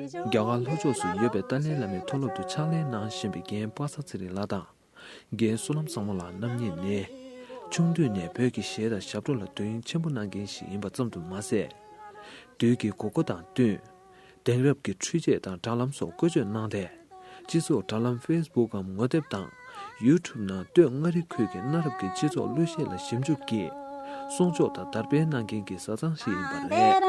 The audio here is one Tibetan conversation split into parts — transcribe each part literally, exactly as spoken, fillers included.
རྒྱ་གར་ལྷོ་ཕྱོགས་སུ་ཡོད་པའི་ཏཱ་ལའི་བླ་མའི་མཐོ་སློབ་ཏུ་ཕྱག་ལས་གནང་བཞིན་པའི་རྒན་པ་སངས་ཚེ་རིང་ལགས་དང་། རྒན་བསོད་ནམས་བཟང་མོ་ལགས་རྣམ་གཉིས་ནི། ཆུང་དུས་ནས་བོད་ཀྱི་གཞས་དང་ཞབས་བྲོ་ལ་དོ་དབྱིངས་ཆེན་པོ་གནང་མཁན་ཞིག་ཡིན་པ་ཙམ་དུ་མ་ཟད། དུས་ཀྱི་དགོས་མཁོ་དང་བསྟུན། དེང་རབས་ཀྱི་འཕྲུལ་ཆས་དང་དྲ་ལམ་སོགས་བཀོལ་སྤྱོད་གནང་སྟེ། སྤྱི་ཚོགས་དྲ་ལམ་ཕེ་སི་བུག་གམ་ངོ་དེབ་དང་། ཡུ་ཊུབ་ནང་སྟོད་མངའ་རིས་ཁུལ་གྱི་གནའ་རབས་ཀྱི་སྤྱི་ཚོགས་གླུ་གཞས་ལ་ཞིབ་འཇུག་གིས། སྲུང་སྐྱོབ་དང་དར་སྤེལ་གནང་མཁན་གྱི་བཟའ་ཚང་ཞིག་ཡིན་པ་རེད།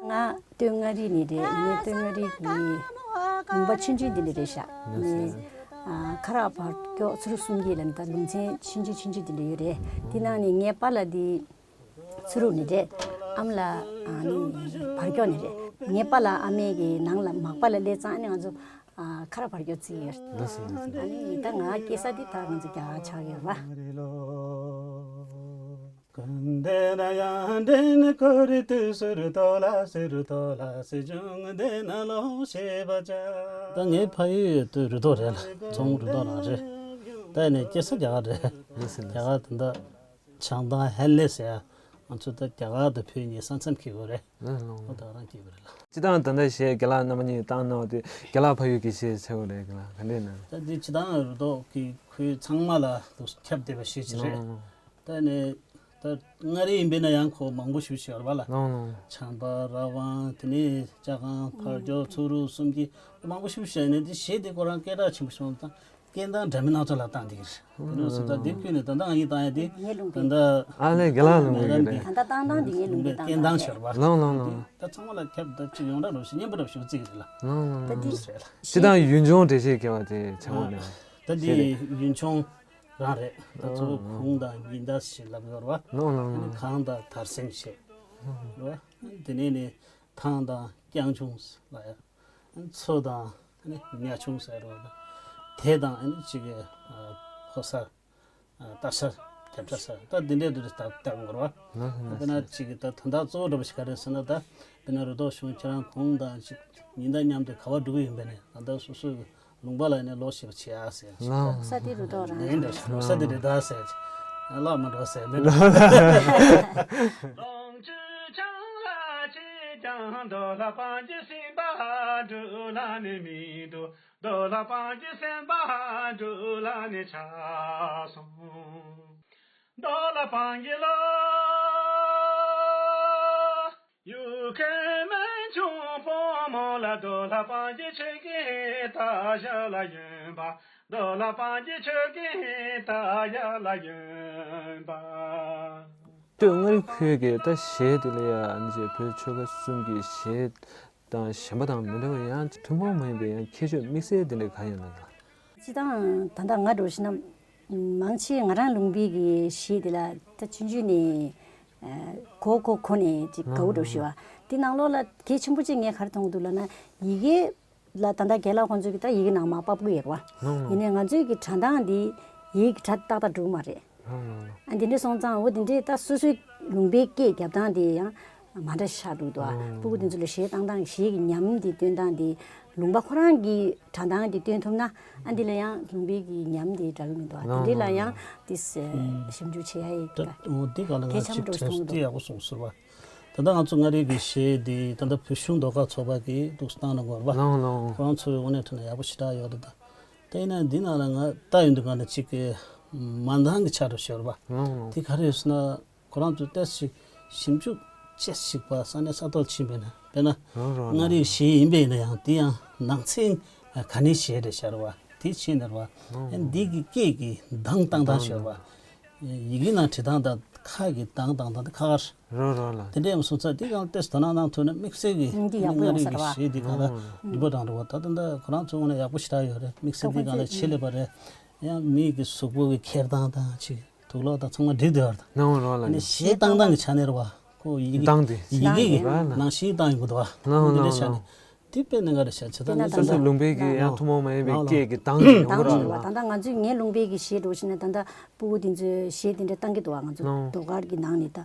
ང་སྟོད་མངའ་རིས་ནས་རེད། ངས་སྟོད་མངའ་རིས་ཀྱི་ལུང་པ་ཆུང་ཆུང་འདི་ནས་རེད་ཤག་ནས་ཨ་ཁ་རག་བར་སྐྱོག་ཚུ་རུ་གསུམ་གྱི་ལམ་ད་ལུང་ཚན་ཆུང་ཆུང་ཆུང་ཆུང་འདི་འདྲ་ཡོད་རེད། དེ་ནང་ནས་ངའི་པཱ་ལགས་འདི་ཚུ་རུ་ནས་རེད། ཨ་མ་ལགས་ཨ་ནི་བར་སྐྱོག་ནས་རེད། ངའི་པཱ་ལགས་ཨ་མའི་གི་ནང་ལ་མག་པ་ལ་སླེབས་ཙང་ཨ་ནི་ང་ཚོ་ཨ་ཁ་རག་བར་སྐྱོག་བརྩི་ཡོད། ལགས་སོ་ལགས་སོ། ཨ་ནི་ད་ང་སྐྱེས་ས་འདི་ད་ང་ཚོ་རྒྱ་གར་ཆགས་ཡོད་པ། ད་ངའི་ཕ་ཡུལ་དུ་རུ་ཐོག་རེད་ལ། ཚོང་རུ་ཐོག་རང་རེད། ད་ནས་སྐྱེས་ས་རྒྱ་གར་རེད། རྒྱ་གར་དེ་འདྲ་བྱང་ཐང་ཧན་ལེ་ཟེར་ཡ། ང་ཚོ་ད་རྒྱ་གར་དང་བོད་གཉིས་ས་མཚམས་འཁེལ་དགོས་རེད། ཨོ་ད་རང་སྐྱེས་པ་རེད་ལ། སྤྱི་བཏང་ད་ལྟ་གཞས་རྒན་ལགས་རྣམ་པ་གཉིས་བཏང་གནང་བ་དེ་རྒན་ལགས་ཕ་ཡུལ་གྱི་གཞས་ཆེ་བོ་རེད། རྒན་ལགས་ག་འདྲས་གནང་། ད་འདི་སྤྱི་བཏང་རུ་ཐོག་གི་ཁུལ་ཚང་མ་ལ་ཁྱབ་བསྡད་པ་ཞིག་ཅིག་རེད། ད་ནས་ད་མངའ་རིས་ཡིན་པས་ན་ཡང་ཁོ་མང་པོ་ཞིག་ཡོད་རེད་པ་ལ། ལོང་ལོང་། བྱམས་པ། ར་ཝང་། དེ་ནས་ལྕགས་སྒང་། ཕར་ཕྱོགས་ཚུ་རུ་གསུམ་གྱི་མང་པོ་ཞིག་བཤད་ནས་འདི་གཞས་འདི་ཁོ་རང་སྐད་གྲགས་ཆེན་པོ་བྱུང་སྟངས་སྐད་གདངས་འདྲ་མིན་སྣ་ཚོགས་ལ་བཏང་བསྡད་ཀྱི་རེད། དེ་ནས་སོང་ཙང་འདི་ཁུལ་ནས་ད་ལྟ་ང་གཉིས་བཏང་ཡ་འདི་ངའི་ལུང་པའི་ད་ལྟ་ཨ་ལས་རྒན་ལགས་ལུང་པའི་རེད་དེ། ད་ལྟ་བཏང་སྟངས་འདི་ངའི་ལུང་པའི་སྟངས་སྟངས་ཤོར་བ། ལོང་ལོང་ལོང་། ད་ཚང་མ་ལ་ཁྱབ་ད་ཅིག་ཡོངས་གྲགས་རོ་ཞིག་སྙན་པོ་རོ་ཞིག་བརྩི་གི་རེད་ལ། ལོང་ལོང་ལོང་། ད་འདི་རེད་ལ། སྤྱི་བཏང་ཡུལ་ལྗོངས་འགྲེལ་བཤད་བྱས་པ་དེ་ཆགས་པ་ནས། ད་འདི་ཡུལ་ལྗོངས་རང་རེད། ད་གཙོ་བོ་གུང་དང་ཉི་ཟླ་ཞེས་ལབ་ཡོད་རེད་བ། ལོང་ལོང་ཨ་ནི་ལོང་། གངས་དང་དར་སེང་ཞེས་རེད་བ། དེ་ནས་ནི་ཐང་དང་རྐྱང་ཆུང་ལ་ཡ། མཚོ་དང་ཨ་ནི་ཉ་ཆུང་ཟེར་རེད་བ། དེ་དང་ཨ་ནི་གཅིག་གི་ཕོ་གསར། སྟག་གསར། རྒྱབ་ཁྲ་གསར། ད་འདི་འདྲའི་འདུག་སྟབས་སྟབས་ཡོད་རེད་བ། དཔེར་ན་གཅིག་གི་ད་དོན་དག་གཙོ་བོ་འདྲ་པོ་ཞིག་ག་རེ་ཟེར་ན། ད་དཔེར་ན་རུ་ཐོག་གཞུང་ཁྱེད་རང་གུང་དང་གཅིག་ཉི་ཟླ་མཉམ་དུ་ག་བ་འགྲོ་གི་ཡིན་པས་ནས་ད་ལྟ་སོ་སོའི་ལུང་པ་ལ་ནས་ལོག་ཤེས་པ་བྱེད་ཨ་ཟེར། ལོག་ས་དེ་རུ་ཐོག་རང་རེད། ལོག་ས་དེ་རེད་ད་ཟེར། ལག་མ་འགྲོ་ཟེར་མེད། སྟོད་མངའ་རིས་ཁུལ་གྱི་ད་གཞས་དེ་ལ་ཡང་ཨ་ནི་བོད་ཆོལ་ཁ་གསུམ་གྱི་གཞས་དང་གཞན་པ་དང་མི་འདྲ་བ་ཡང་ཐུན་མོང་མ་ཡིན་པའི་ཡང་ཁྱད་ཆོས་དམིགས་བསལ་དེ་འདྲ་གང་ཡོད་ན། སྤྱི་བཏང་ད་ལྟ་ང་འདྲ་བོ་ཞིག་ན་མང་ཆེ་ང་རང་ལུང་པའི་གི་གཞས་དེ་ལ་ད་ཆུང་ཆུང་ནས་གོ་གོ་གོ་ནས་ཅིག་དགའ་བོ་འདྲ་བོ་ཞིག་བ། དེ་ནང་ལོགས་ལ་གལ་ཆེན་པོ་ཅིག་ངས་ག་རེ་མཐོང་གི་འདུག་ལབ་ན་ཡི་གེ་ལ་ད་ལྟ་རྒན་ལགས་ཁོང་ཚོས་ཀྱི་ད་ཡི་གེ་ནང་མ་ཕབ་ཀྱི་ཡོད་རེད་བ། ཡིན་ནའི་ང་ཚོས་ཀྱི་སྒྲ་གདངས་འདི་ཡི་གེ་སྒྲ་ཏག་ཏག་འགྲོ་གི་མ་རེད། ཨ་འདི་འདྲ་སོང་ཙང་འོ་འདི་འདྲའི་ད་སོ་སོའི་ལུང་པའི་སྐད་རྒྱབ་སྟངས་དེ་ཡང་མ་འདྲ་ཤ་འདུག་དོ། ཨ་སྤུ་གུ་འདི་ཚོ་ལ་གཞས་བཏང་སྟངས་གཞས་ཀྱི་ཉམས་འདི་སྟོན་སྟངས་འདི་ལུང་པ་ཁོ་རང་གི་སྒྲ་གདངས་འདི་སྟོན་ཐུབ་ན་ཨ་འདི་ལ་ཡང་ལུང་པའི་གི་ཉམས་འདི་འདྲ་གི་མི་འདུག་ཨ་འདི་འདྲའི་ལ་ཡང་ཏིས་ཞིབ་འཇུག་བྱེད་ཡ་ཡི་ད་འོ་འདི་ག་ལ་ང་གལ་ཆེན་ཅིག་པོ་འདྲ་དྲན་གསོ་ཞིག་མཐོང་འདི་གི་ཡག་པོ་གསུངས་ཟེར་བ། ད་ལྟ་ང་ཚོ་མངའ་རིས་ཀྱི་གཞས་འདི་ད་ལྟ་བོད་གཞུང་ཟློས་གར་ཚོགས་པ་གིས་འདུག་སེ་བཏང་གནང་གི་ཡོད་རེད་པ། ལོང་ལོང་། ཁོ་རང་ཚོའི་དངོས་གནས་དྲང་གནས་ཡག་པོ་ཞེ་དྲག་ཡོད་རེད་ད། ད་ཡིན་ན་འདི་ནང་ལ་ང་ལྟ་ཡོང་དུས་གང་ལ་གཅིག་གི་མ་འདང་གི་ཆ་འདྲ་ཞིག་ཡོད་རེད་པ། ལོང་ལོང་། དེ་ག་རེ་ཡོད་ཟེར་ན་ཁོ་རང་ཚོས་ཏོག་ཙམ་ཞིབ་འཇུག་དཔྱད་ཞིབ་པ་ས་གནས་ས་ཐོག་ཕྱིན་པས་ན་དཔེར་ན་རོ་རོ་ལ། མངའ་རིས་གཞས་ཡིན་པས་ན་ཡང་དེ་ཡང་ནང་ཚན་ག་ནས་གཞས་རེད་ཤར་བ་དེ་ཕྱིན་ནར་བ། ལོང་ལོང་། འདི་གི་སྐད་ཀྱི་གདངས་བཏང་སྟངས་ཤར་བ། ཡི་གེ་ནང་བྲིས་སྟངས་དང་ཁ་གི་གདངས་བཏང་སྟངས་དེ་ཁ་ཁར། རོ་རོ་ལ། དེ་འདྲ་ཡང་སོང་ཙང་འདི་གང་ལ་ཏོག་ཙམ་དོ་སྣང་གནང་ཐུབ་ན་དམིགས་བསལ་གྱི་འདི་ཡག་པོ་ཡོང་ས་རེད་བ། མངའ་རིས་ཀྱི་གཞས་འདི་གང་ལ་ཨང་། འདི་པ་དང་རེད་བ། ད་ལྟ་འདི་ཁོ་རང་ཚོ་ངོས་ནས་ཡག་པོ་ཞེ་དྲག་ཡོད་རེད། དམིགས་བསལ་འདི་གང་ལ་ཆེད་ལས་པ་རེད། ཡང་མི་གི་གཟུགས་པོ་གི་འཁྱེར་སྟངས་དང་ཅིག་དུག་ལོག་དང་ཚང་མ་འགྲིག་བསྡད་ཡོད་རེད། ནང་རོ་ལ་ཨ་ནི་ནི། གཞས་བཏང་སྟངས་ཀྱི་ཆ་ནས་རེད་བ། ཁོ་ཡི་གེ་གདངས་དེ་ཡི་གེ་གི་ར་ལ། ནང་བཞིན་བཏང་ཡོང་གི་འདུག་བ། ནང་འདི་འདྲའི་ཆ་ནས། དེ་དཔེ་གནད་འགག་རེད་ཤག་བྱས་ཙང་ནི་ད་སོ་སོའི་ལུང་པའི་གི་ཡང་ཐུན་མོང་མ་ཡིན་པའི་སྐད་ཀྱི་གདངས་ཀྱི་ཡོང་གི་རེད་པ། ད་ལྟ་ང་ཚོས་ངའི་ལུང་པའི་གི་གཞས་འགྲོ་ཕྱིན་ན་ད་ལྟ་སྤུ་གུ་དེ་ཚོས་གཞས་དེ་འདྲ་བཏང་གི་འདུག་བ། ང་ཚོ་ལོ་ལྡོག་སྐར་གི་ནང་ནས་ད་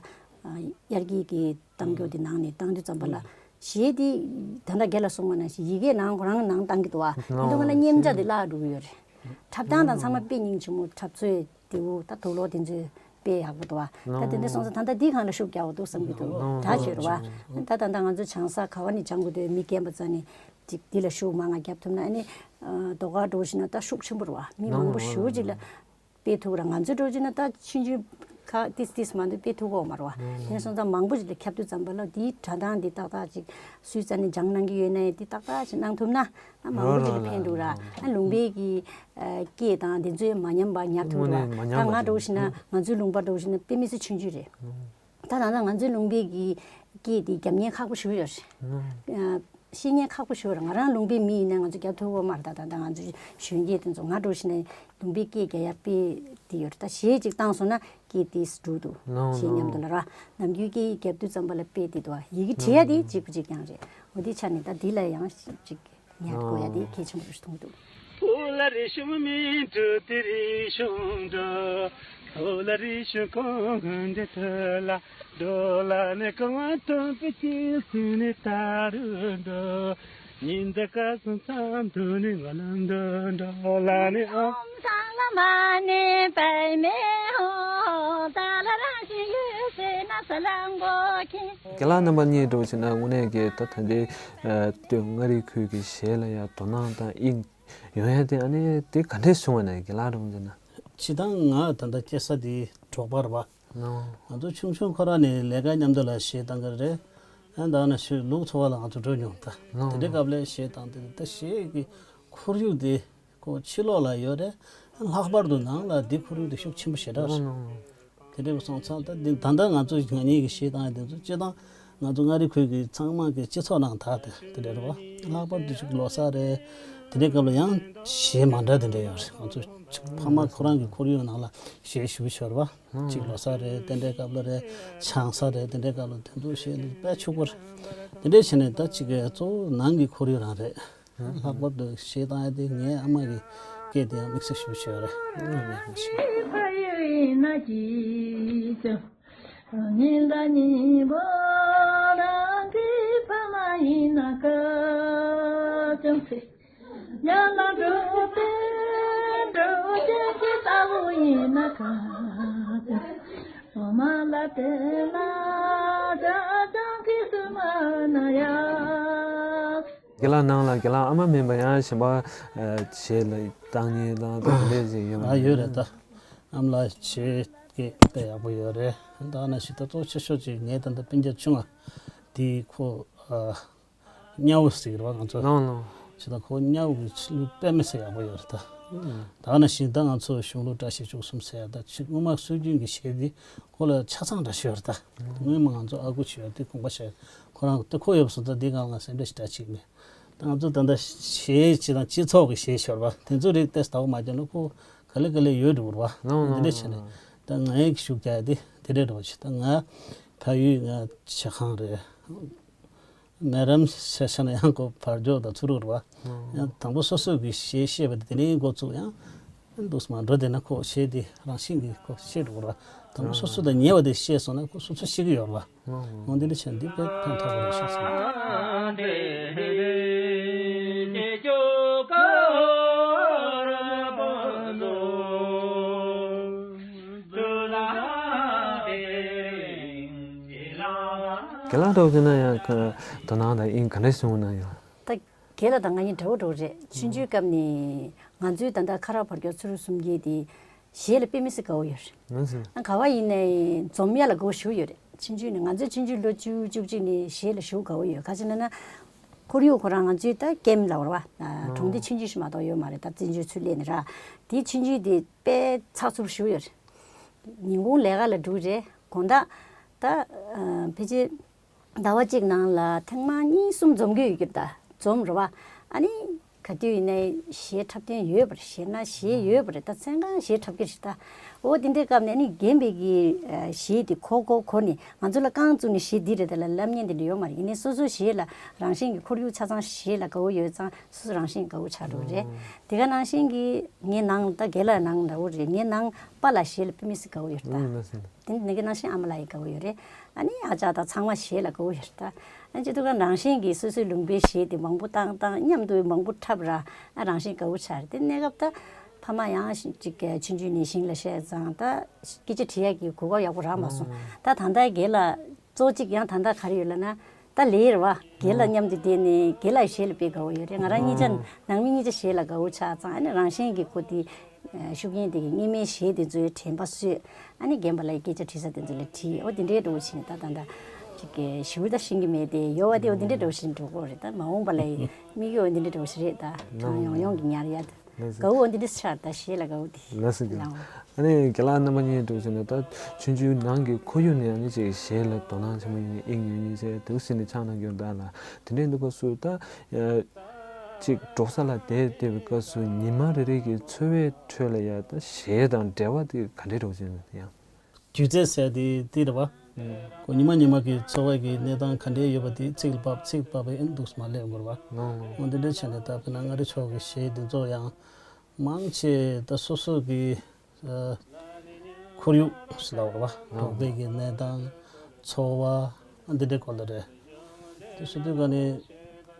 དབྱར་སྐྱིད་ཀྱི་གཏམ་རྒྱུད་དེ་ནང་ནས་བཏང་དུས་ཙམ་པ་ལ་གཞས་དེ་ད་ལྟ་རྒན་ལགས་གསུངས་པ་ནང་བཞིན་ཡི་གེ་ནང་ཁོ་རང་ནང་བཏང་གི་འདུག་བ། ཡིན་དུས་ང་ལ་མཉེན་ཆ་དེ་བརླག་འགྲོ་གི་ཡོད་རེད། འཁྲབ་སྟངས་དང་ཚང་མ་དཔེ་སྙིང་རྗེ་མོ། འཁྲབ་ཚོས་དེའུ་ད་དུག་ལོག་དེ་ཚོས་དཔེ་ཡག་པོ་འདུག་བ། ད་དེ་འདྲ་སོང་ཙང་ད་ལྟ་འདི་སྒང་ལ་ཤུགས་རྒྱག་དགོས་འདུག་བསམ་གྱི་འདུག་དྲག་ཤོས་རེད་བ། ད་ད་ལྟ་ང་ཚོ་སྦྱང་ས་ག་བ་ནས་སྦྱང་དགོས་འདུག་མི་རྒན་པ་རྩ་ནས་ཅིག་འདི་ལ་ཤུགས་མང་ང་བརྒྱབ་ཐུབ་ན། ཨ་ནི་ལྡོག་སྐར་འགྲོ་བཞིན་ན་ད་ཤུགས་ཆེན་པོ་རེད་བ། མི་མང་པོ་ཞེ་པོ་ཅིག་ལ་དཔེ་ཐུག་ར། ང་ཚོའི་འགྲོ་བཞིན་ན་ད་ཆུང་ཆུང་ཁ་ཏིས་ཏིས་མ་འདུག་དཔེ་ཐུག་གོ་མ་རེད་བ། དེ་སོང་ཙང་མང་པོ་ཅིག་ལ་ཁྱབ་དུས་ཙམ་པ་ལ་འདིའི་སྒྲ་གདངས་འདི་ཏག་ཏག་ཅིག་སུའི་རྩ་ནས་སྦྱང་གནང་གི་ཡོད་ན་ཡང་འདི་ཏག་ཏག་ཅིག་གནང་ཐུབ་ན། ཨ་མང་པོ་ཅིག་ལ་ཕན་འདུག་ར། ཨ་ལུང་པའི་གི་ཨ་སྐད་དང་དེ་ཚོའི་མ་ཉམས་པ་ཉར་ཐུབ་འདུག་བ། དངོས་གནས་མ་ཉམས་པ་ཅིག་ད་ང་འདྲ་བོ་ཞིག་ན་ང་ཚོའི་ལུང་པ་འདྲ་བོ་ཞིག་ན་དཔེ་མི་སྲིད་ཆུང་ཆུང་རེད། ད་ད་ལྟ་ང་ཚོའི་ལུང་པའི་གི་སྐད་དེ་རྒྱབ་མཁན་ཁག་པོ་ཞེ་པོ་ཡོད་རེད། ཨ་ཤེས་མཁན་ཁག་པོ་ཞེ་པོ་རེད། ང་རང་ལུང་པའི་མི་ཡིན་ན་ང་ཚོ་རྒྱབ་ཐུབ་ཀྱི་ཡོད་མ་རེད། ད་ད་ལྟ་ང་ཚོའི་གཞོན་སྐྱེས་དེ་ཚོ་ང་འདྲ་བོ་ཞིག་ན་ལུང་པའི་སྐད་རྒྱག་ཡ་དཔེ་དེ་ཡོད་རེད། ད་གཞས་ཅིག་བཏང་སོང་ན་སྐད་དེ་འགྲོ་འདུག་གཞས་མཉམ་དུ་ལ་ར། ནམ་རྒྱུན་སྐད་ཡིག་རྒྱབ་དུས་ཙམ་པ་ལ་དཔེ་དེ་འདུག་བ། ཡི་གེ་བྲིས་ཡ་དེ་གཅིག་པ་གཅིག་རྐྱང་རེད། འོ་དེ་ཆ་ནས་ད་འདི་ལ་ཡང་ཅིག་ཉར་དགོས་ཡ་དེ་གལ་ཆེན་པོ་རེད་མཐོང་གི་འདུག་ཕོ་ལ་རི་ཤུང་མི་འགྲོ་དེ་རི་ཤུང་འགྲོ། ཕོ་ལ་རི་ཤུང་ཁོང་གི་འདི་ཐོ་ལ་འགྲོ་ལ་ནི་གང་བ་སྟོན་པའི་སྐྱེས་སུ་ནི་ད་རུ་འགྲོ། ཉིན་འདི་སྐལ་བཟང་མཚམས་དུ་ནི་ང་ལམ་འགྲོ་འགྲོ་ལ་ནི་ཨང་། ཨོཾ་སངས་ལ་མ་ཎི་པདྨེ་ཧཱུྃ། ཏཱ་ལ་ར་ཤི་ཡོད་ཟེར་ན་ས་ལ་མགོ་ཁྱེར། རྒན་ལགས་རྣམ་པ་གཉིས་འགྲོ་ཕྱིན་ན་དངོས་གནས་ཀྱི་ད་ད་ལྟའི་སྟོད་མངའ་རིས་ཁུལ་གྱི་གཞས་ལ་ཡང་དོ་སྣང་དང་དབྱིངས་ཡོང་ཡ་དེ་ཨ་ནི་དེ་ག་འདྲས་བྱུང་བ་ནས་རྒན་ལགས་འགྲོ་ཕྱིན་ན། སྤྱིར་བཏང་ང་ད་ལྟ་སྐྱེས་ས་དེ་འབྲོག་པ་རེད་པ། ང་ཚོ་ཆུང་ཆུང་ཁོ་རང་ནས་ལས་ཀ་མཉམ་དུ་ལ་གཞས་བཏང་གི་རེད། ཨ་ད་ནང་བཞིན་ལུག་འཚོ་བ་ལ་ང་ཚོ་འགྲོ་མྱོང་ད། དེ་འདྲའི་སྐབས་ལ་གཞས་བཏང་དེ་ད་གཞས་ཀྱི་ཁོར་ཡུག་དེ་ཁོ་ཕྱི་ལོགས་ལ་ཡོད་རེད། ལྷག་པར་དུ་ནང་ལ་དེ་ཁོར་ཡུག་དེ་ཤུགས་ཆེན་པོ་ཞེ་དྲག་རེད། དེ་འདྲ་སོང་ཙང་ད་འདི་ད་ལྟ་ང་ཚོ་ང་གཉིས་ཀྱི་གཞས་བཏང་ཡ་དེ་ཚོ་སྤྱིར་བཏང་ང་ཚོ་མངའ་རིས་ཁུལ་གྱི་ཚང་མ་གི་སྤྱི་ཚོགས་ནང་དར་དེ་དེ་འདྲ་རེད་བ། ལྷག་པར་དུ་ཅིག་ལོ་གསར་རེད། དེ་འདྲའི་སྐབས་ལ་ཡང་གཞས་མ་འདྲ་དེ་འདྲ་ཡོད་རེད། ང་ཚོ་ཅིག་ཕ་མ་ཁོ་རང་གི་ཁོར་ཡུག་ནང་ལ་གཞས་ཞེ་པོ་ཤོར་བ། གཅིག་ལོ་གསར་རེད། དེ་འདྲའི་སྐབས་ལ་རེད། ཆང་ས་རེད། དེ་འདྲའི་སྐབས་ལ་དེ་ཚོ་གཞས་ལ་དཔེ་ཕྱུག་པོ་རེད། དེ་འདྲའི་བྱས་ནས་ད་ཅིག་གི་གཙོ་བོ་ནང་གི་ཁོར་ཡུག་རང་རེད། ལྷག་པར་དུ་གཞས་བཏང་ཡ་དེ་ངའི་ཨ་མ་གི་སྐད་དེ་ཡང་དམིགས་བསལ་ཞེ་པོ་ཅིག་ཡོད་རེད། ཕ་ཡུལ་ཡིན་ན་ཅི་ཅང་། ཉི་ཟླ་གཉིས་པོ་རང་གི་ཕ་མ་ཡིན་ན་སྐལ་ཅང་ཚེ། ཉ་ལ་འགྲོ་དེ་འགྲོ་དེ་གི་ལྟ་བུ་ཡིན་ན་སྐལ་ཅང་། འོ་མ་ལ་དེ་ན་ཅ་ཅང་གི་སུ་མ་ན་ཡ། རྒན་ལགས་ནང་ལ་རྒན་ལགས་ཨ་མ་མིན་པ་ཡང་གཞན་པ་ཨ་གཞས་ལ་བཏང་མཁན་དང་དེ་འདྲས་ཅིག་ཡོད་པ། ཨ་ཡོད་རེད་ད། ཨ་མ་ལགས་གཞས་སྐད་དཔེ་ཡག་པོ་ཡོད་རེད། ད་ནང་བཞིན་ད་གཙོ་ཆེ་ཤོས་ཅིག་ངའི་ད་ལྟ་སྤུན་ཀྱག་ཆུང་བ་དེ་ཁོ་ཨ་སྨྱོ་ཟེར་གི་རེད་བ་ང་ཚོ། ལོང་ལོང་། བྱས་ཙང་ཁོ་སྨྱོ་གི་ཆི་ལུ་དཔེ་མི་སྲིད་ཡག་པོ་ཡོད་རེད་ད། ཨུམ། ད་ནང་བཞིན་ད་ང་ཚོ་གཞུང་ལུགས་བཀྲ་ཤིས་བཅུ་གསུམ་ཟེར་ཡ་ད་ཆི་སྔོན་མ་སྲོལ་རྒྱུན་གྱི་གཞས་འདི་ཁོ་ལ་ཆ་ཚང་འདྲ་ཞིག་ཡོད་རེད་ད། སྔོན་མ་ང་ཚོ་ཨ་ཁུ་བྱས་ཡ་དེ་དགོངས་པ་བཞེས་ཁོ་རང་དེ་ཁོ་ཡོད་པ་སོང་ད་འདི་སྒང་ལ་སེམས་ཁྲལ་ཞེ་དྲག་བྱེད་ཀྱི་མེད། ད་ང་ཚོ་ད་ལྟ་གཞས་ཅིག་དང་སྤྱི་ཚོགས་ཀྱི་གཞས་ཤོར་བ་དེ་ཚོ་རིགས་ཏོག་ཙམ་ལྟ་བ་མ་བརྒྱབ་ན་ཁོ་ག་ལེ་ག་ལེ་ཡོད་འགྲོ་གི་རེད་བ། ལོང་ལོང་། འདི་འདྲ་བྱས་ནས་ད་ངའི་ཤུགས་རྒྱག་ཡ་དེ་དེ་འདྲ་རེད་བ། ཅི་ད་ང་ཕ་ཡུལ་ང་བྱེ་ཁང་རེད། མེ་རམ་ཤ་ཤ་ན་ཡང་ཁོ་བར་འཇོག་དང་ཚུར་རུག་རེད་བ། ཡང་དང་པོ་སོ་སོ་གི་གཞས་བཤད་པ་དེ་ནས་འགོ་བཙུགས་ཡང་འདུག་སེ་མར་འགྲོ་བསྡད་ན་ཁོ་གཞས་དེ་རང་བཞིན་གྱིས་ཁོ་ཤེས་འགྲོ་གི་རེད་བ། དང་པོ་སོ་སོ་དང་ཉེ་བ་དེ་ཤེས་སོང་ན་ཁོ་སོ་སོ་ཤེས་ཀྱི་ཡོད་རེད་བ། འོ་འདི་འདྲ་བྱས་ན་འདི་དཔེ་ཕན་ཐོགས་པ་རེད་ཤག་བསམ། རྒན་ལགས་འདྲ་བོ་ཡིན་ན་ཡང་དོ་སྣང་དང་དབྱིངས་ག་འདྲ་བྱུང་ན་ཡང་། ད་རྒན་ལགས་དང་ང་གཉིས་འདྲ་བོ་འདྲ་བོ་རེད། ཆུང་ཆུང་སྐབས་ནས་ང་ཚོའི་ད་ལྟ་ཁ་རག་བར་སྐྱོར་ཚུ་རུ་གསུམ་གྱི་དེ་གཞས་ལ་དཔེ་མི་སྲིད་དགའ་བོ་ཡོད་རེད། ང་ཚོ་ཨ་ག་བ་ཡིན་ནའི་འཛོམས་ཡ་ལ་དགའ་བོ་ཞེ་པོ་ཡོད་རེད། ཆུང་ཆུང་ནས་ང་ཚོའི་ཆུང་ཆུང་ལོ་བཅུ་བཅུ་གཅིག་ནས་གཞས་ལ་ཞེ་པོ་དགའ་བོ་ཡོད། ག་ཅི་ན་ན་ཁོར་ཡུག་ཁོ་རང་ང་ཚོའི་ད་ཀེམ་ལབ་རེད་བ། གྲོང་སྡེ་ཆུང་ཆུང་ཞིག་མ་གཏོགས་ཡོད་མ་རེད། ད་བཙན་བྱོལ་ཚུར་སླེབས་ནས་ར། དེའི་ཆུང་ཆུང་དེ་དཔེ་ཚགས་ཚུད་པོ་ཞེ་པོ་ཡོད་རེད། ཉིན་གུང་ལས་ཀ་ལ་འགྲོ་རེད། དགོང་དག་ད་ཨ་ཕལ་ཆེར་ཟླ་བ་གཅིག་ནང་ལ་ཐེངས་མ་གཉིས་གསུམ་འཛོམས་ཀྱི་ཡོད་ཀྱི་རེད། ད་འཛོམས་རེད་བ། ཨ་ནི་ ག་དུས་ཡིན་ནའི་གཞས་འཁྲབ་སྟོན་ཡོད་པ་རེད། གཞས་ན་གཞས་ཡོད་པ་རེད། ད་མཚན་གང་གཞས་འཁྲབ་ཀྱི་རེད་ད། འོ་དེ་འདྲའི་སྐབས་ནས་ནི་རྒན་པའི་གི་ཨ་གཞས་དེ་གོ་གོ་གོ་ནས་ང་ཚོ་ལ་རྐང་བཙུགས་ནས་གཞས་འདི་རེད་དེ་ལ་ལབ་མཁན་དེ་འདྲ་ཡོད་མ་རེད། ཡིན་ནའི་སོ་སོའི་གཞས་ལ་རང་བཞིན་གྱི་ཁོར་ཡུག་ཆ་ཚང་གཞས་ལ་དགའ་བོ་ཡོད་ཙང་སོ་སོ་རང་བཞིན་དགའ་བོ་ཆགས་འགྲོ་གི་རེད། དེ་ག་ནང་བཞིན་གྱི་ངའི་ནང་ད་རྒན་ལགས་ནང་འདྲ་བོ་རེད། ངའི་ནང་པཱ་ལགས་གཞས་ལ་དཔེ་མི་སྲིད་དགའ་བོ་ཡོད་ད། དེ་ནི་ག་ནང་བཞིན་ཨ་མ་ལགས་ཡི་དགའ་བོ་ཡོད་རེད། ཨ་ནི་ཨ་ཅག་དང་ཚང་མ་གཞས་ལ་དགའ་བོ་ཡོད་རེད་ད། ཨ་ཅི་ཐུབ་ག་རང་བཞིན་གྱིས་སོ་སོའི་ལུང་པའི་གཞས་དེ་མང་པོ་བཏང་བཏང་མཉམ་དུ་མང་པོ་འཁྲབ་ར། ཨ་རང་བཞིན་དགའ་བོ་ཆགས་རེད། དེ་གནས་སྐབས་ད་ཕ་མ་ཡང་ཅིག་ཆུང་ཆུང་ནས་ཞིང་ལ་བཤད་ཙང་ད་སྐད་ཆ་དྲི་ཡག་གི་གོ་སྐབས་ཡག་པོ་རག་མ་སོང་། ད་ད་ལྟ་རྒན་ལགས་གཙོ་གཅིག་ཡང་ད་ལྟ་ག་རེ་ཡོད་ལབ་ན། ད་ལས་རེད་བ། རྒན་ལགས་མཉམ་དུ་བསྡད་ནས་རྒན་ལགས་གཞས་ལ་དཔེ་དགའ་བོ་ཡོད་རེད། ང་རང་གཉིས་ཆ་ནང་མི་གཉིས་ཆ་གཞས་ལ་དགའ་བོ་ཆགས་ཙང་ཨ་ནི་རང་བཞིན་གྱིས་ཁོ་དེ་ཤུགས་རྐྱེན་དེ་གིས་སྔོན་མའི་གཞས་དེ་ཚོའི་དྲན་པ་གསོས། ཨ་ནི་རྒན་པ་ལགས་ཀྱི་སྐད་ཆ་དྲི་ས་དེ་ཚོ་ལ་དྲིས། འོ་དེ་འདྲའི་འདྲ་བོ་བྱས་ནས་ད་ད་ད་ཅིག་གི་ཞུ་ད་ཤེས་ཀྱི་མེད་དེ་ཡོད་བ་དེ་འོ་དེ་འདྲའི་འདྲ་བོ་ཞིག་འགྲོ་གི་རེད། ད་མ་འོངས་པ་ལ་ཡི་དམིགས་ཡུལ་འོ་དེ་འདྲའི་འདྲ་བོ་ཞིག་རེད། ད་གྲངས་ཡོང་ཡོང་གི་ཉར་ཡ་ད། ལགས་སོ། དགའ་བོ་འདི་འདྲ་ཆགས་ད་གཞས་ལ་དགའ་བོ་དེ། ལགས་སོ། ལགས་འོ། ཨ་ནི་རྒན་ལགས་རྣམ་པ་གཉིས་འགྲོ་ཟེར་ན་ད་ཆུང་ཆུང་ནང་གི་ཁོར་ཡུག་ནས་ཨ་ནི་ཅིག་གཞས་ལ་དོ་སྣང་ཆེན་པོ་ཡིན་ཨིན་ཡོད་ཡིན་ཟེར་འདུག་ཟེར་ནས་ཆང་གནང་རྒྱུ་ད་ལ་དེ་འདྲའི་འདུག་ག་སུ་ད་ཅིག་འགྲོ་ས་ལ་བསྡད་བསྡད་པའི་སྐབས་སུ་ཉི་མ་རེ་རེ་གི་འཚོ་བའི་ཁྲོད་ལ་ཡ་ད་གཞས་དང་འབྲེལ་བ་དེ་ག་འདྲའི་འདྲ་བོ་ཅིག་ཡང་། སྒྱུ་རྩལ་ཟེར་དེ་དེ་རེད་བ། ཁོ་ཉི་མ་ཉི་མ་གི་འཚོ་བ་གི་གནས་སྟངས་ག་འདྲའི་ཡོད་པ་དེ་ཚིག་ལ་བབས་ཚིག་བབས་པའི་ཨེ་འདུག་སེ་མ་སླེབས་དགོས་རེད་བ། འོ་འདི་འདྲ་བྱས་ནས་ད་དཔེར་ན་མངའ་རིས་ཕྱོགས་ཀྱི་གཞས་འདི་ཚོ་ཡང་མང་ཆེ་ད་སོ་སོ་གི་ཁོར་ཡུག་ཟེར་ལབ་དགོས་རེད་བ། འབྲོག་པའི་གི་གནས་སྟངས་འཚོ་བ་འདི་འདྲའི་སྐོར་ལ་རེད། དེ་སོ་དུས་ག་ནས་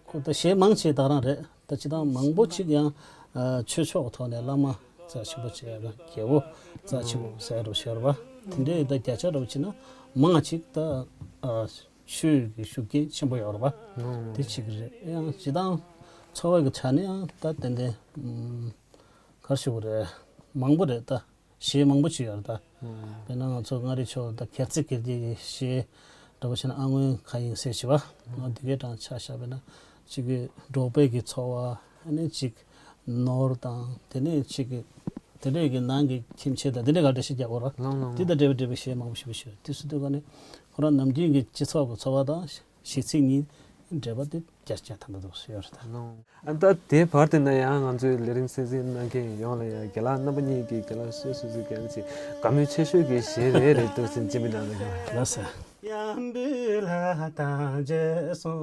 ཁོ་ད་གཞས་མང་ཆེ་ད་རང་རེད། ད་སྤྱིར་བཏང་མང་པོ་ཅིག་ཡང་ཨ་ཆོས་ཕྱོགས་ཐོག་ནས་བླ་མ་རྩ་ཆེན་པོ་ཅིག་ཡོད་རེད། རྒྱལ་པོ་རྩ་ཆེན་པོ་ཟེར་རོ་ཤོར་བ། དེ་འདྲའི་ད་བརྒྱ་ཆ་རོ་ཕྱིན་ན་མང་ཅིག་ད་ཨ་ཆོས་ཀྱི་ཤུགས་རྐྱེན་ཆེན་པོ་ཡོད་རེད་བ། དེ་གཅིག་རེད། ཡང་སྤྱིར་བཏང་འཚོ་བ་གི་ཆ་ནས་ཡང་ད་ཏན་ཏན་ཨམ་ག་རེ་ཞུ་དགོས་རེད། མང་པོ་རེད་ད། གཞས་མང་པོ་ཅིག་ཡོད་རེད་ད། དཔེར་ན་ང་ཚོ་མངའ་རིས་ཕྱོགས་ད་སྒེར་རྩེ་སྒེར་རྒྱས་ཀྱི་གཞས་འདྲ་པོ་བྱས་ན་ཨ་སྔོན་མཁའ་དབྱིངས་ཟེར་བྱས་པ། འོ་དེ་གའི་གྲངས་ཆ་བཞག་པས་ན་གཅིག་གི་འབྲོག་པའི་གི་འཚོ་བ། ཨ་ནི་གཅིག་ནོར་དང་དེ་ནས་གཅིག་གི་དེ་འདྲས་ཀྱི་ནང་གི་ཁྱིམ་ཆས་དང་དེ་འདྲས་ག་འདྲ་ཞིག་རྒྱག་དགོས་རེད། ལགས་ལགས། དེ་དང་འབྲེལ་བའི་འབྲེལ་བའི་གཞས་མང་པོ་ཞིག་ཞུ། དེ་སུ་དུས་ག་ནས་ཁོ་རང་ནམ་རྒྱུན་གྱི་སྤྱི་ཚོགས་ཀྱི་འཚོ་བ་དང་གཞས་ཚིག་གཉིས་འབྲེལ་བ་དེ་བརྒྱ་ཆ་བརྒྱ་ཐམ་པ་འདུག་ཡོད་རེད་ད། ལགས། ཨ་ད་དེའི་བར་དེ་ན་ཡང་ང་ཚོའི་ལས་རིམ་གསན་གཟིགས་གནང་མཁན་ཡོངས་ལ་ཡང་རྒན་ལགས་རྣམ་པ་གཉིས་ཀྱིས་རྒན་ལགས་སོ་སོ་སོ་རྒན་ལགས་ཀྱི་དགའ་མོས་ཆེ་ཤོས་ཀྱི་གཞས་རེ་རེ་འདུག་ཟེར་སྤྱན་འབུལ་གནང་རོགས་གནང་། ལགས་སོ།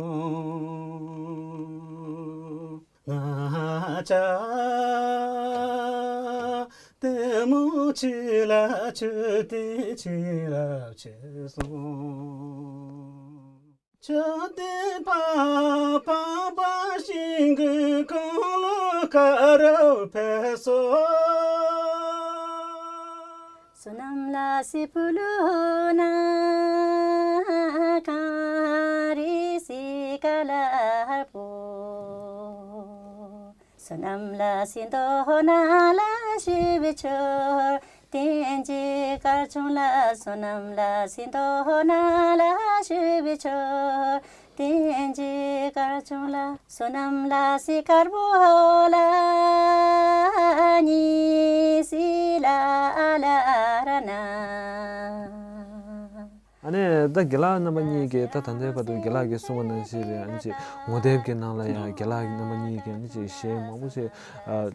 ཨ་ནི་ད་རྒན་ལགས་རྣམ་པ་གཉིས་ཀྱིས་ད་ད་ལྟའི་བར་དུ་རྒན་ལགས་ཀྱིས་གསུངས་པ་ནང་བཞིན་རེད། ཨ་ནི་ཅིག་ངོ་དེབ་ཀྱི་ནང་ལ་ཡང་རྒན་ལགས་རྣམ་པ་གཉིས་ཀྱིས་ཨ་ནི་ཅིག་གཞས་མང་པོ་ཞིག་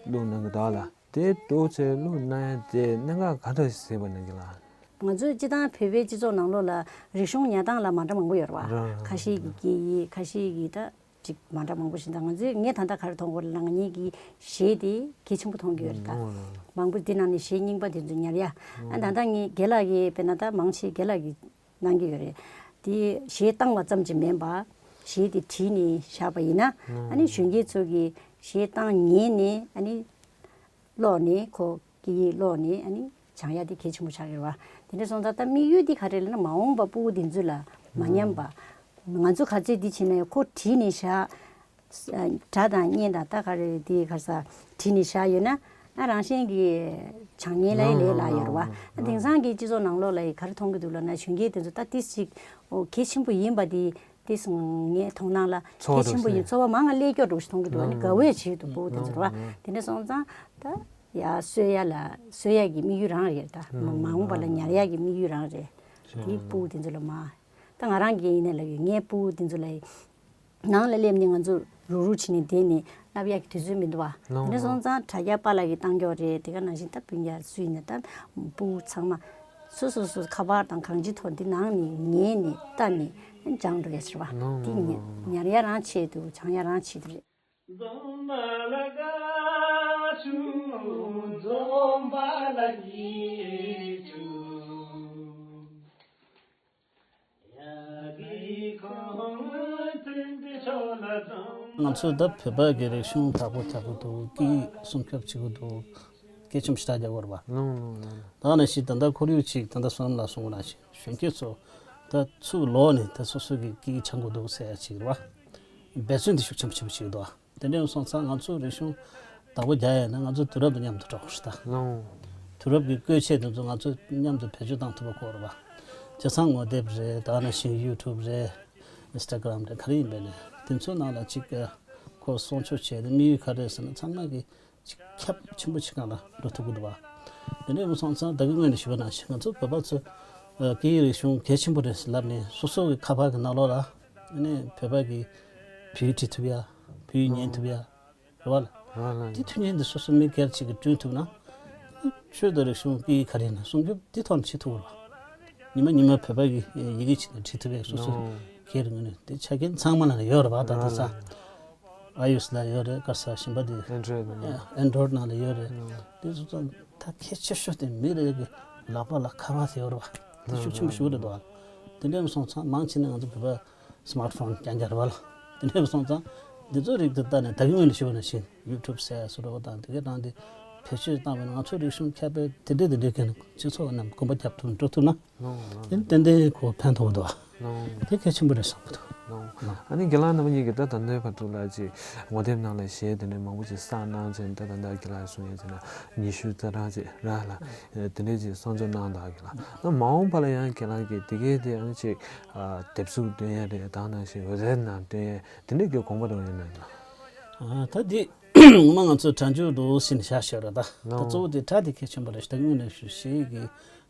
བླུགས་གནང་གི་འདུག་ལ། དེ་འདུག་ཚེ་བླུགས་གནང་ཡ་དེ་གནད་འགག་ག་འདྲ་ཞིག་གཟིགས་པ་ན་རྒན་ལགས། ང་ཚོས་སྤྱིར་བཏང་བོད་པའི་སྤྱི་ཚོགས་ནང་ལོགས་ལ་རིག་གཞུང་ཉར་སྟངས་ལ་མ་འདྲ་མང་པོ་ཡོད་རེད་བ། རང་རང་ཁ་ཤས་ཀྱི་སྐད་ཡིག་ཁ་ཤས་ཀྱི་ད་ཅིག་མ་འདྲ་མང་པོ་ཞིག་འདུག་ང་ཚོས་ངས་ད་ལྟ་ག་རེ་མཐོང་གི་ཡོད་ལབ་ན་ང་གཉིས་ཀྱི་གཞས་དེ་གལ་ཆེན་པོ་མཐོང་གི་ཡོད་རེད་ད། ཨོ་ལགས། མང་པོ་དེ་ནང་ནས་གཞས་རྙིང་པ་དེ་ཚོ་ཉར་ཡ། ཨ་ད་ལྟ་ངས་རྒན་ལགས་ཀྱིས་དཔེར་ན་ད་མང་ཆེ་རྒན་ལགས་ཀྱིས་གནང་གི་ཡོད་རེད། དེ་གཞས་བཏང་བ་ཙམ་གྱིས་མིན་པ། གཞས་དེ་བྲིས་ནས་བཞག་པ་ཡིན་ན། ཨ་ནི་གཞོན་སྐྱེས་ཚོ་གིས་གཞས་བཏང་ཉན་ནས་ཨ་ནི། ཀློག་ནས་ཁོ་སྐད་ཡིག་ཀློག་ནས་ཨ་ནི་སྦྱང་ཡ་དེ་གལ་ཆེན་པོ་ཆགས་ཀྱི་རེད་བ། དེ་འདྲ་སོང་ཙང་ད་དམིགས་ཡུལ་དེ་ག་རེ་ལབ་ན་མ་འོངས་པ་སྤུ་གུ་དེ་ཚོ་ལ་མ་ཉམས་པ། ང་ཚོ་ག་ཚོད་འདི་བྱས་ན་ཡང་ཁོ་བྲིས་ནས་བཞག་སྒྲ་དང་བརྙན་དང་ད་ག་རེ་དེ་ག་ས་བྲིས་ནས་བཞག་ཡོད་ན་ཨ་རང་བཞིན་གྱིས་སྦྱང་ཉན་ལ་ཡི་ལས་སླ་ཡོད་རེད་བ། ཨ་དེང་སང་གི་སྤྱི་ཚོགས་ནང་ལོགས་ལ་ཡི་ག་རེ་མཐོང་གི་འདུག་ལབ་ན་གཞོན་སྐྱེས་དེ་ཚོ་ད་ཏིས་ཅིག་ཨོ་གལ་ཆེན་པོ་ཡིན་པ་དེ། དེ་སོང་ངའི་མཐོང་སྣང་ལ་ཚོར་གལ་ཆེན་པོ་ཡིན། འདུག་ཚོར་བ་མང་ང་ཀླད་ཀྱོག་འགྲོ་ཞིག་མཐོང་གི་འདུག་ཨ་ནི་དགའ་བོ་ཡ་བྱེད་ཀྱི་འདུག་སྤུ་གུ་དེ་ཚོར་བ། དེ་འདྲ་སོང་ཙང་ད་ཡ་གསོ་ཡ་ལ་གསོ་ཡ་གི་དམིགས་ཡུལ་རང་རེད་ད། མ་འོངས་པ་ལ་ཉར་ཡ་གི་དམིགས་ཡུལ་རང་རེད། དེ་སྤུ་གུ་དེ་ཚོ་ལ་མ། ད་ང་རང་གི་ཡིན་ནའི་ལབ་ཡོད། ངའི་སྤུ་གུ་དེ་ཚོ་ལ་ནང་ལ་སླེབས་ནས་ང་ཚོ་རུག་རུག་བྱས་ནས་བསྡད་ནས་ ལབ་ཡག་གི་དུས་ཚོད་མི་འདུག་བ། ལོང་དེ་འདྲ་སོང་ཙང་དྲ་རྒྱ་པཱ་ལགས་ཀྱིས་བཏང་ཀྱོག་རེད། དེ་ག་ནང་བཞིན་ད་སྤུན་ཀྱག་སུ་ཡིན་ན་ད་སྤུ་གུ་ཚང་མ་སོ་སོ་སོ་ཁ་པར་དང་གང་ཅི་ཐོག་འདི་ནང་ནས་ཉན་ནས་ལྟ་ནས་སྦྱངས་འགྲོ་ཡ་ཟེར་བ། ལོང་དེ་ལོང་ཉར་ལོང་ཡ་རང་ཆེད་དུ་སྦྱང་ཡ་རང་ཆེད་དུ་རེད། འཛོམས་པ་ལ་དགའ་བྱུང་། འཛོམས་པ་ལ་སྐྱིད་བྱུང་། ཡ་གི་ཁོང་མཐུན་པའི་ཕྱོགས་ལ་འཛོམས། ང་ཚོས་ད་བོད་པ་གི་རིག་གཞུང་དྲག་པོ་རྒྱག་གི་འདུག་སྐད་ཡིག་སྲུང་སྐྱོབ་བྱེད་ཀྱི་འདུག་སྐད་ཆ་ཞེ་དྲག་རྒྱག་གི་ཡོད་རེད་པ། ལོང་ལོང་ལོང་། ད་ནང་བཞིན་ད་ལྟ་ཁོར་ཡུག་ཅིག་ད་ལྟ་བསོད་ནམས་ལགས་གསུང་གི་ནང་བཞིན་གཞོན་སྐྱེས་ཚོ་ད་ཚུར་ལོག་ནས་ད་སོ་སོ་གི་སྐད་ཡིག་སྦྱང་དགོས་འདུག་ཟེར་ཡ་ཅིག་རེད་པ། འབད་བརྩོན་དེ་ཤུགས་ཆེན་པོ་བྱེད་དགོས་ཀྱི་འདུག་དེ་འདྲ་ཡོང་སོང་ཙང་ང་ཚོ་རིག་གཞུང་བདག་པོ་རྒྱག་ཡ་ན་ང་ཚོ་དུས་རབས་དང་མཉམ་དུ་འགྲོ་དགོས་ཤག་ད། ལོང་། དུས་རབས་ཀྱི་བཀོལ་ཆས་དེ་ཚོ་ང་ཚོ་མཉམ་དུ་བེད་སྤྱོད་བཏང་ཐུབ་པ་དགོས་རེད་པ། བྱས་ཙང་ངོ་དེབ་རེད། ད་ནང་བཞིན་ཡུ་ཊུབ་རེད། ཨིན་སི་ཊ་གྷི་རམ་རེད། ག་རེ་ཡིན་པས་ནས་དེ་ཚོའི་ནང་ལ་ཅིག་ཁོ་སྲུང་སྐྱོབ་བྱས་ཏེ་དམིགས་ཡུལ་ག་རེ་ཟེར་ན་ཚང་མ་གི་ཅིག་ཁྱབ་ཆེན་པོ་ཅིག་སྒང་ལ་འགྲོ་ཐུབ་ཀྱི་འདུག་བ། དེ་འདྲ་ཡིན་སོང་ཙང་ད་གིན་སྔོན་ནས་ཞུས་པ་ནང་བཞིན་ང་ཚོ་བོད་པ་ཚོ་ཨ་སྐད་ཡིག་རིག་གཞུང་གལ་ཆེན་པོ་རེད་ལབ་ནས་སོ་སོ་གི་ཁ་པར་གྱི་ནང་ལོགས་ལ་ཨ་ནི་བོད་པ་གི་བོད་ཡིག་འབྲི་ཐུབ་ཡ། བོད་ཡིག་ཉན་ཐུབ་ཡ་རེད་བ་ལ། རེད་བ་ལ། དེ་མཐུན་རྐྱེན་འདི་སོ་སོ་མི་སྒེར་གཅིག་གིས་བསྐྲུན་ཐུབ་ན། ཆོས་དང་རིག་གཞུང་སྐད་ཡིག་ག་རེ་ཡིན་ན་སྲུང་སྐྱོབ་འདི་ཐོག་ནས་བྱེད་ཐུབ་རེད་བ། ཉི་མ་ཉི་མ་བོད་པ་གི་ཡི་གེ་བྱས་ནས་བྲིས་ཐུབ་ཡ་སོ་སོ་ནོ། སྒེར་ངོས་ནས་དེ་ཆ་རྐྱེན་ཚང་མ་ལ་ཡོད་རེད་བ། ད་རེད་དེང་སང་། རེད། ཨ་ཡུ་སི་ལ་ཡོད་རེད། ག་ས་གཞན་པ་དེ་ཨེན་ཌོ་རོ་ཡིཌ་ནང་ལ། ཨེན་ཌོ་རོ་ཡིཌ་ནང་ལ་ཡོད་རེད། ནོ། དེ་སོང་ཙང་ད་གལ་ཆེ་ཤོས་དེ་མི་རེ་གི་ལག་པ་ལ་ཁ་པར་དེ་ཡོད་རེད་བ། དེ་ཤུགས་ཆེན་པོ་ཞིག་རེད་འདུག་བ། དེ་འདྲ་ཡིན་སོང་ཙང་མང་ཆེ་ནས་ང་ཚོ་བོད་པ་སི་མཱར་ཊི་ཕོན་རྐྱང་རྐྱང་རེད་བ་ལ། དེ་འདྲ་ཡིན་སོང་ཙང་འདི་ཚོ་རིགས་དེ་ལྟ་ནས་ད་གིན་སྔོན་ལ་ཞུས་པ་ནང་བཞིན་ཡུ་ཊུབ་ཟེར་ཡ་བཟོ་འདྲ་བོ་དང་དེ་གའི་རང་དེ་བེད་སྤྱོད་བཏང་བས་ན་ང་ཚོ་རིག་གཞུང་ཁྱབ་སྤེལ་དེ་འདྲ་དེ་འདྲའི་གི་སྤྱི་ཚོགས་རྣམས་གོམ་པ་རྒྱབ་ཐུབ་འགྲོ་ཐུབ་ན། ལོང་ལོང་། དེ་ཏན་ཏན་ཁོ་ཕན་ཐོགས་འདུག་ལོང་། དེ་གལ་ཆེན་པོ་རེད་བསམ་གྱི་འདུག་ལོང་། ལོང་། ཨ་ནི་རྒན་ལགས་རྣམ་པ་གཉིས་ཀྱིས་ད་ད་ལྟའི་བར་དུ་ལ་ཅིག་ངོ་དེབ་ནང་ལ་གཞས་དེ་འདྲའི་མང་པོ་ཅིག་བསགས་གནང་བྱས་ད་ད་ལྟ་རྒན་ལགས་གསུང་ཡས་ཅིག་ན་ཉི་ཤུ་རྩ་གྲངས་ཅིག་ར་ལ་དེ་འདྲའི་ཅིག་གསོག་འཇོག་གནང་འདུག་རྒན་ལགས། ཨ་མ་འོངས་པ་ལ་ཡང་རྒན་ལགས་ཀྱིས་དེ་གའི་དེ་ཡང་ཅིག་དེབ་གཟུགས་སྟོན་ཡས་རེད། ད་ནང་བཞིན་འོད་ཟེར་ནང་སྟོན་ཡས་དེ་འདྲའི་གི་དགོངས་པ་རང་ཡོད་ན་རྒན་ལགས། ཨ་ད་དེ་ངོ་མ་ང་ཚོ་སྒྲ་འཇུག་འདུག་ཟིན་བཞག་ཤོད་ར་ད། ད་ལོང་། གཙོ་བོ་དེ་སྒྲ་དེ་གལ་ཆེན་པོ་རེད། ད་དངོས་གནས་ཞུ་གཞས་ཀྱི་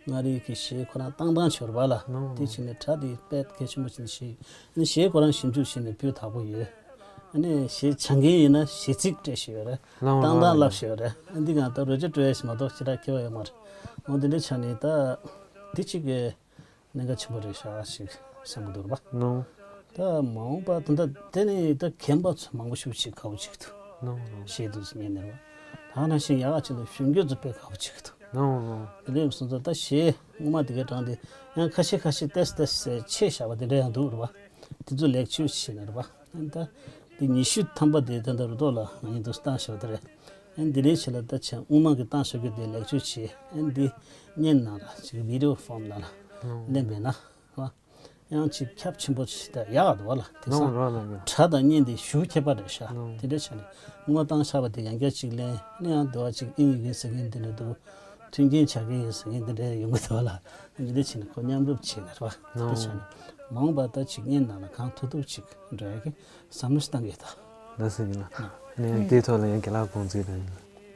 མངའ་རིས་ཀྱི་གཞས་ཁོ་རང་བཏང་སྟངས་ཤོར་བ་ལ། ལོང་། དེ་བྱས་ནས་སྒྲ་དེ་དཔེ་གལ་ཆེན་པོ་བྱས་ནས་གཞས། ཨ་ནི་གཞས་ཁོ་རང་ཞིབ་འཇུག་བྱས་ནས་སྤུས་དག་པོ་ཡོད། ཨ་ནི་གཞས་སྦྱང་མཁན་ཡིན་ན་གཞས་ཚིག་སྤྲད་ཤེས་ཡོད་རེད། ལོང་། བཏང་སྟངས་ལོང་། ལབ་ཤེས་ཡོད་རེད། ཨ་འདི་གང་ལྟར་རོལ་ཆ་སྤྲོད་ཡ་ཞིག་མ་གཏོགས་ཞེ་དྲག་ཁྱད་པར་ཡོད་མ་རེད། འོ་འདི་འདྲ་ཆགས་ནས་ད་དེ་གཅིག་གི་གནད་འགག་ཆེན་པོ་རེད་ཤག་ཞིག་བསམ་གྱི་འདུག་ར་བ། ལོང་། ད་མ་འོངས་པ་ད་ལྟ་དེ་ནི་ད་རྒན་པ་ཚོ་མང་པོ་ཞིག་ཅིག་དགའ་པོ་ཅིག་འདུག་ལོང་ལོང་། གཞས་འདུག་སེ་ཉན་ནས་ར་བ། ད་ནང་བཞིན་ཡག་ཅིག་ལ་གཞོན་སྐྱེས་ཚོ་དཔེ་དགའ་པོ་ཅིག་འདུག་ལོང་ལོང་། དེ་འདྲ་ཡིན་སོང་ཙང་ད་གཞས་སྔོན་མ་དེ་གའི་གྲངས་དེ་ཡང་ཁ་ཤས་ཁ་ཤས་ཏེས་ཏེས་ཆད་བཞག་པ་དེ་འདྲ་ཡང་འདུག་ར་བ། དེ་ཚོ་ལེགས་བཅོས་བྱས་ནས་ར་བ། ད་འདི་ཉི་ཤུ་ཐམ་པ་དེ་ད་ལྟ་རུ་ཏོག་ལ་ང་གཉིས་འདུག་བཏང་ཞོག་དེ་རེད། ཨ་འདི་འདྲའི་ཆེད་ལ་ད་ཆ་སྔོན་མ་གི་བཏང་ཞོག་གི་དེ་ལེགས་བཅོས་བྱས། ཨ་འདི་བརྙན་ནང་ལ་ཅིག་བི་ཌི་ཡོ་ཕོརམ་ནང་ལ་ལེན་པས་ན་བ། ཡང་ཅིག་ཁྱབ་ཆེན་པོ་ཞིག་ད་ཡག་འདུག་བ་ལ། དེང་སང་ལོང་ར་ལ་ཡོད། སྒྲ་དང་བརྙན་དེ་ཞེ་པོ་ཁྱད་པར་རེད་ཤག་ལོང་། དེ་འདྲ་བྱས་ནས་སྔོན་བཏང་ཆགས་པ་དེ་ཡང་བསྐྱར་ཅིག་ལེན། ཨ་ནི་ཡང་འདི་བ་ཅིག་ཨིན་ཡིག་ཡིན་ཟེར་མཁན་དེ་འདྲ་འདུག་མཐུན་རྐྱེན་བྱ་མཁན་ཡིན་ཟེར་མཁན་དེ་འདྲ་ཡོང་གི་འདུག་བ་ལ། འདི་འདྲ་བྱས་ནས་ཁོ་མཉམ་རུབ་བྱས་ནས་རེད་བ། དེ་འདྲ་བྱས་ནས་མ་འོངས་པ་ད་ཅིག་བརྙན་ནང་ལ་གང་ཐུབ་ཐུབ་ཅིག་འགྲོ་ཡ་གི་བསམ་བློ་ཞིག་བཏང་གི་ཡོད་ད། ལགས་སོ་རྒན་ལགས། ཨ་ནི་ཡང་དེའི་ཐོག་ལ་ཡང་རྒན་ལགས་དགོངས་ཚུལ་དང་།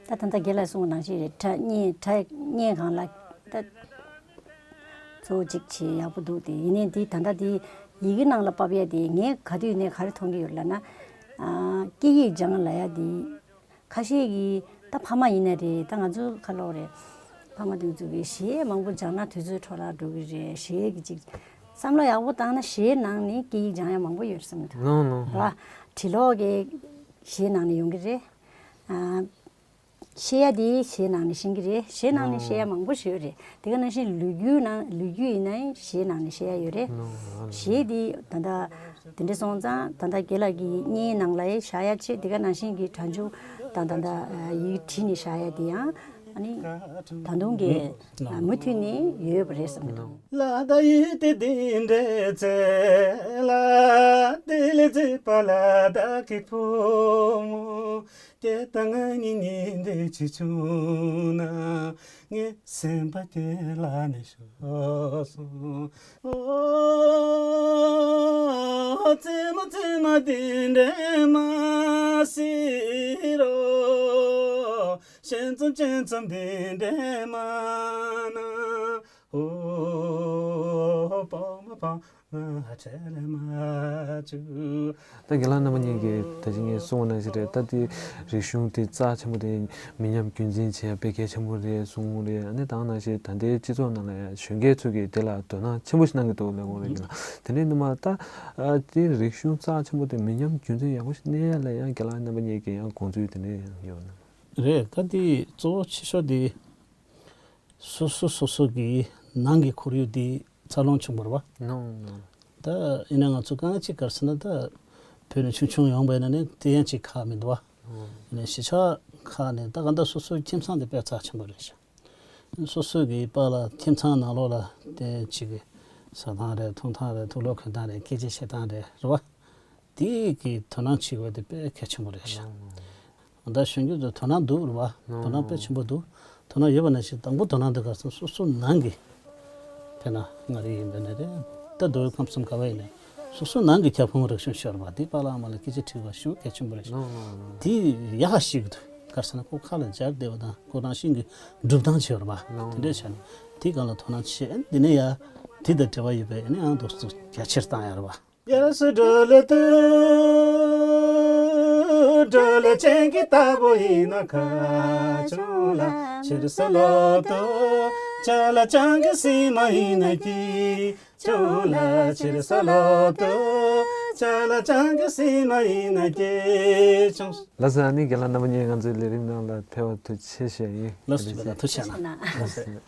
ད་ད་ལྟ་རྒན་ལགས་གསུངས་པ་ནང་བཞིན་རེད། སྒྲ་བརྙན་སྒྲ་བརྙན་སྒང་ལ་ད་གཙོ་བོ་གཅིག་བྱས་ཡག་པོ་འདུག་དེ་ཡིན་ནའི་འདི་ད་ལྟ་འདི་ཡི་གེ་ནང་ལ་ཕབ་ཡ་དེ་ངས་ག་དུས་ནས་ག་རེ་མཐོང་གི་ཡོད་ལབ་ན། ཨ་སྐད་ཡིག་སྦྱང་ལབ་ཡ་དེ་ཁ་ཤས་ཀྱིས་ད་ཕ་མ་ཡིན་ན་རེད། ད་ང་ཚོ་ཁ་ལོག་རེད། ཕ་མ་དེ་ཚོ་གིས་གཞས་མང་པོ་སྦྱང་ན་དུས་ཚོད་འཕྲོ་བརླག་འགྲོ་གི་རེད། གཞས་ཀྱི་ཅིག་བསམ་བློ་ཡག་པོ་བཏང་ན་གཞས་ནང་ནས་སྐད་ཡིག་སྦྱང་ཡ་མང་པོ་ཡོད་རེད་བསམ་གྱི་འདུག་ལོང་ལོང་། རེད་བ། བྲིས་ཀློག་གི་གཞས་ནང་ནས་ཡོང་གི་རེད། ཨ། བཤད་ཡ་དེ་གཞས་ནང་ནས་ཤེས་ཀྱི་རེད། གཞས་ནང་ནས་བཤད་ཡ་མང་པོ་ཞིག་ཡོད་རེད། དེ་ག་ནང་བཞིན་ལོ་རྒྱུས་ནང་ལོ་རྒྱུས་ཡིན་ནའི་གཞས་ནང་ནས་བཤད་ཡ་ཡོད་རེད། གཞས་དེ་ད་ལྟ་དེ་འདྲ་སོང་ཙང་ད་ལྟ་རྒན་ལགས་ཀྱིས་བརྙན་ནང་ལ་བཞག་ཡ་བྱས། དེ་ག་ནང་བཞིན་གྱི་སྒྲ་འཇུག་དང་ད་ལྟ་ཡིག་བྲིས་ནས་བཞག་ཡ་དེ་ཡང་ཨ་ནི་ད་དུང་གི་མུ་མཐུད་ནས་ཡོད་པ་རེད་བསམ་གྱི་འདུག་ལ་ད་ཡིད་དེ་འདི་འདྲའི་ཚེ་ལ་དེ་ལས་ཚེ་པ་ལ་ད་ཀི་ཕུ་མོ། སྐྱེ་དང་ངའི་ཉིན་འདི་ཅི་བྱུང་ན། ངའི་སེམས་པ་སྐྱེ་ལ་ནི་ཤོར་སོང་། ཨོ། རྩེད་མོ་རྩེད་མོ་འདི་འདྲའི་མ་སྲིད་རོ། ཞལ་འཛུམ་ཞལ་འཛུམ་འདི་འདྲའི་མ་ན། ཨོ། ད་རྒན་ལགས་རྣམ་པ་གཉིས་ཀྱིས་ད་ཅི་ངས་གསུངས་པ་ནང་བཞིན་རེད། ད་དེ་རིག་གཞུང་དེ་རྩ་ཆེན་པོ་དེ་མི་ཉམས་རྒྱུན་འཛིན་བྱེད་ཡ་དཔེ་གལ་ཆེན་པོ་རེད་གསུངས་རེད། ཨ་ནི་ད་ག་ནང་བཞིན་ད་ལྟའི་སྤྱི་ཚོགས་ནང་ལ་ཡང་གཞོན་སྐྱེས་ཚོ་གིས་དེ་ལ་དོ་སྣང་ཆེན་པོ་ཞིག་གནང་གི་འདུག་ལབ་དགོས་རེད། རྒན་ལགས་དེ་འདྲའི་ནི་མ་ད་དེ་རིག་གཞུང་རྩ་ཆེན་པོ་དེ་མི་ཉམས་རྒྱུན་འཛིན་ཡག་པོ་ཞིག་གནས་ཡ་ལ་ཡང་རྒན་ལགས་རྣམ་པ་གཉིས་ཀྱི་ཡང་དགོངས་ཚུལ་དེ་འདྲ་ཡང་ཡོད་ན། རེད། ད་དེ་གཙོ་བོ་ཆེ་ཤོས་དེ་སོ་སོ་སོ་སོ་གི་ནང་གི་ཁོར་ཡུག་དེ་འཚར་ལོངས་བྱུང་བ་རེད་པ། ནོ་ནོ། ད་ཡིན་ན་ང་ཚོ་རྐང་གཅིག་ག་རེ་ཟེར་ན་ད་བོད་ནས་ཆུང་ཆུང་ཡོང་བ་ཡིན་ན་ནི་དེ་ཡང་གཅིག་ཁག་མི་འདུག་པ། ཡིན་ན་གཞིས་ཆགས་ཁག་ནས་ད་ག་འདྲ་སོ་སོའི་ཁྱིམ་ཚང་དེ་དཔེ་རྩ་ཆེན་པོ་རེད་ཤག་སོ་སོ་གི་པཱ་ལགས་ཁྱིམ་ཚང་ནང་ལོགས་ལ་དེ་གཅིག་གི་ཟ་སྟངས་རེད། འཐུང་སྟངས་རེད། དུག་ལོག་གོན་སྟངས་རེད། སྐད་ཆ་བཤད་སྟངས་རེད། རེད་པ། དེ་གི་དོ་སྣང་བྱེད་དགོས་དེ་དཔེ་གལ་ཆེན་པོ་རེད་ཤག་ད་གཞོན་སྐྱེས་ཚོ་དོ་སྣང་འདུག་རེད་པ། དོ་སྣང་དཔེ་ཆེན་པོ་འདུག་དོ་སྣང་ཡོད་པ་ནང་བཞིན་དང་པོ་དོ་སྣང་འདི་ག་ཚོད་སོ་སོ་ནང་གི་དཔེར་ན་མངའ་རིས་ཡིན་པ་ནི་རེད། ད་མདོ་དབུས་ཁམས་གསུམ་ག་བ་ཡིན་ནའི་སོ་སོ་ནང་གི་ཁྱབ་ཁོངས་རིག་གཞུང་ཤོར་བ་དེ་པཱ་ལགས་མ་ལགས་སྐད་ཆ་དྲིས་པ་ཞེ་པོ་གལ་ཆེན་པོ་རེད་ཤག་དེ་ཡག་ཤིག་འདུག་ག་རེ་ཟེར་ན་ཁོ་ཁ་ལ་འཇར་བསྡད་པ་དང་ཁོ་རང་བཞིན་གྱི་སྒྲུབ་སྟངས་བྱེད་པ་རེད་པ། དེ་འདྲས་བྱས་ནས་དེ་སྒང་ལ་དོ་སྣང་བྱས། འདི་ནས་ཡ་དེ་དང་འབྲེལ་བ་ཡོད་པའི་ཨ་ནི་ཨང་འདུག་སེ་རྒྱ་ཆེར་བཏང་ཡ་རེད་པ། རྒྱལ་སྲིད་འགྲོ་ལ་ལྟོས། འགྲོ་ལ་ཅན་གྱི་རྟ་ཕོ་ཡིན་ན་ཁ་ཆུང་ལ་ཕྱིར་སོ་ལོ་ཏོ། ཅ་ལ་ཅང་གི་སྲིན་མོ་ཡིན་ན་སྐྱིད་ཆུང་ལ་ཕྱིར་སོ་ལོ་ཏོ། ཅ་ལ་ཅང་གི་སྲིན་མོ་ཡིན་ན་སྐྱིད་ཆུང་། ལགས་སོ། ཨ་ནི་རྒན་ལགས་རྣམ་པ་གཉིས་ང་ཚོའི་ལས་རིམ་ནང་ལ་ཕེབས་པར་ཐུགས་རྗེ་ཆེ་ཞུ་ཡ་ཡིན། ལགས་སོ། ཐུགས་རྗེ་གནང་། ལགས་སོ།